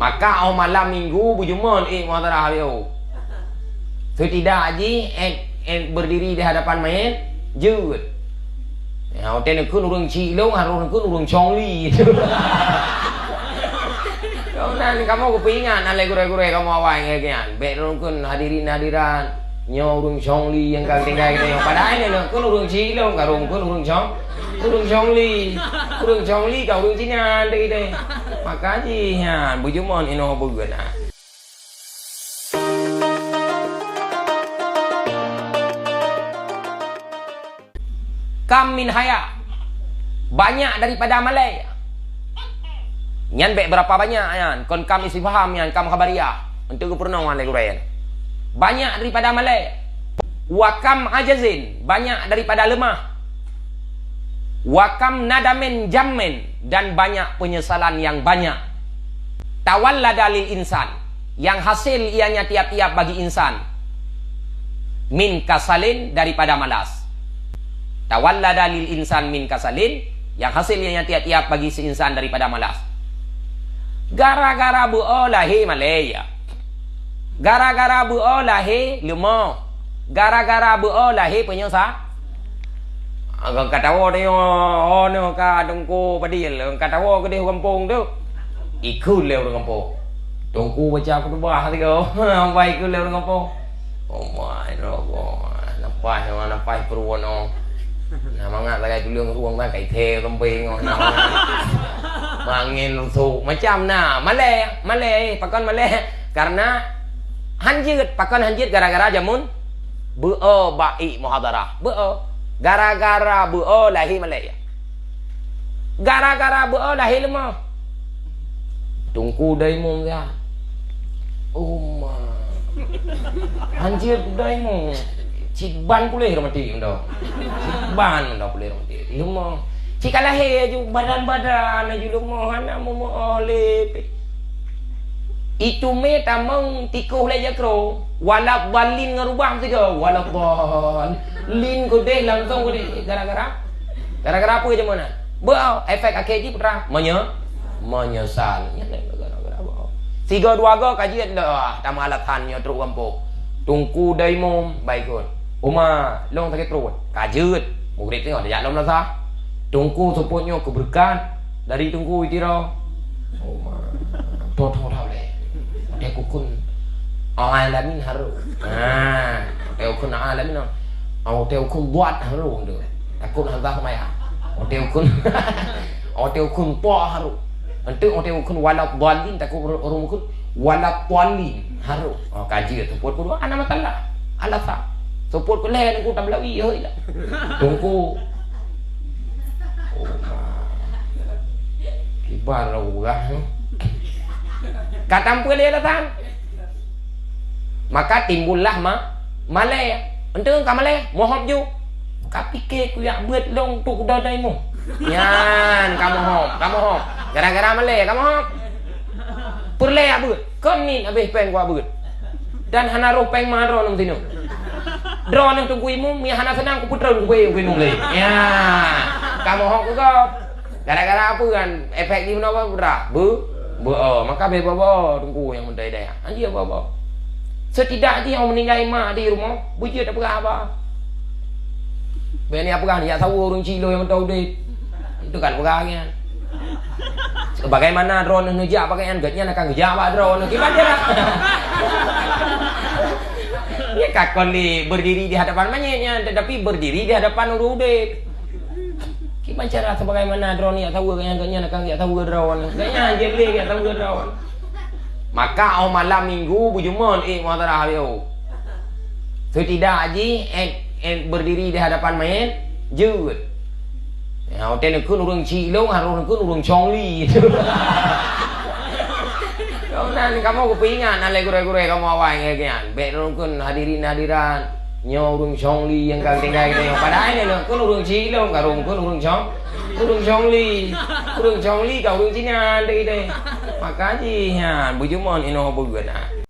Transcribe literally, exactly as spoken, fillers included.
Maka 'oh malam minggu beujumôt ék muhadharah habéh. Setidak jih ék, ék berdiri di hadapan mayét, jeuet. Ya, watèe neukheun ureueng chik lôn, harôh neukheun ureueng chong li. Keunan kamoe geupeuingat, na lé gurèe-gurèe kamoe awai ngon geuhnyan. Bèk neukheun hadirin-hadirat, nyoe ureueng chong li nyang ka tinggai geutanyoe. Padahai neukheun ureueng chik lôn, ka neukheun ureueng chong, ureueng chong li. Ureueng chong li ka ureueng Cina deh ideh. Maka jih nyan, beujumôt inoe beugeuna. Kam min haya, banyak daripada malèe. Nyan bèk berapa banyak nyan, kon kam istifham nyan, kam khabariah. Untuk geupeureunoe lé gurèe nyan. Banyak daripada malèe. Wa kam ajazin, banyak daripada leumah. Wa kam nadamin jammin, dan banyak penyesalan yang banyak. Tawallada lil insan, yang hasil ianya tiap-tiap bagi insan, min kasalin, daripada malas. Tawallada lil insan min kasalin, yang hasil ianya tiap-tiap bagi si insan daripada malas. Gara-gara beuo lahé malèe, ya. Gara-gara beuo lahé leumo. Gara-gara beuo lahé peunyosa. Ka tawoe tanyoe, oh, nyoe ka Teungku Fadil, ka tawoe keudeh gampông tu. Ikheun lé ureueng gampông. Teungku baca khutbah tiga, sampai ikheun lé ureueng gampông. Oh my Allah, napai, napai peuruwoe nyoe. Nah, mangat sagai tuleueng rueng kan, kai thèe sampéng nyoe. Mangén rusuk, macam na. Malèe, malèe, pakon malèe? Karena han jeuet, pakon han jeuet gara-gara jameun beuo bak ék muhadharah. Beuo. Gara-gara beuo lahé malèe. Gara-gara beuo lahé leumo. Teungku daimong ya. Oh ma. Han jeuet daimong. Cit ban puléh rheumatik meudo. Cit ban meudo puléh rheumatik. Leumo. Cit ka lahé aju badan-badan aju leumo, hana meumeuoh lé. Itu mé tamong tikoh lé jakro. Wala balin ngon rubah tiga. Wala bal. Lin keudeh langsung keudeh. Gara-gara? Gara-gara apa jameun nyan? Beuo, efek akhé jih putra. Menye-, menyesal. Nyan lé gara-gara beuo. Sigo dua go ka jeuet lé, ah, tamah alasan nyoe trok gampông. Teungku daimong, baikon. Uma, lôn sakét pruet. Ka jeuet. Mugrib teungoh tajak lom madrasah. Teungku seupôt nyoe keu beureukat dari Teungku itiro. Oh ma. Tho tho tho lé. Watèe kukun alamin harôh. Ha, watèe kukun alamin. Watèe kukun buat harôh tu. Takot hana seumayang. Watèe kukun, watèe kukun po harôh. Enteuk watèe kukun wala dhalin takot ureueng kukun wala dhalin harôh. Oh, ka jeuet seupôt peuet dua, hana masalah. Alasan. Seupôt peuet lhèe Teungku tablawi, hoi lah. Teungku. Oh, ma. Kiban lah ureueng, eh. Ka tampeuet lé alasan. Maka timbullah ma-, malèe. Enteuk ka malèe, mohop ju. Ka piké kuyak beuet lôn tu kuda daimong. Nyan, ka mohop, ka mohop. Gara-gara malèe, ka mohop. Peureulèe beuet. Kon nit habéh pèng kuak beuet. Dan hana roh pèng ma droeneuh sinoe. Droeneuh Teungku Imum, mi hana seunang kupeutreun kupeue Teungku Imum lé. Ya, kamoe hok keu gob. Gara-gara apa kan? Efek di mana, Pak Putra? Be-, be-, oh, maka beu bobo Teungku nyang meudai-dai. Anjir bobo. Setidak jih nyang meuninggai mak di rumoh, beujeuet peugah haba. Bèk ni peugah ni, jak saweue ureueng cilo nyang mantong udép. Itu kan peugah nyan. Sebagaimana droeneuh neujak pakai nyan, gobnyan akan geujak bak droeneuh. Kiban cara? Nyan ka kon di berdiri di hadapan manyét nyan, tetapi berdiri di hadapan ureueng udép. Kiban cara sebagaimana droeneuh jak saweue gobnyan, gobnyan akan jak saweue droeneuh. Gobnyan jeuet lé jak saweue droeneuh. Maka 'oh malam minggu beujumôt ék muhadharah habéh. Setidak jih ék, ék berdiri di hadapan manyét, jeuet. Ya, watèe neukheun ureueng cik lôn, harôh neukheun ureueng chong li. Keunan kamoe geupeuingat, na lé gurèe-gurèe kamoe awai ngon geuhnyan. Bèk neukheun hadirin-hadirat, nyoe ureueng chong li nyang ka tinggai geutanyoe. Padahai neukheun ureueng cik lôn, ka neukheun ureueng chong, ureueng chong li. Ureueng chong li ka ureueng Cina deh ideh. Maka jih nyan, beujumôt inoe beugeuna.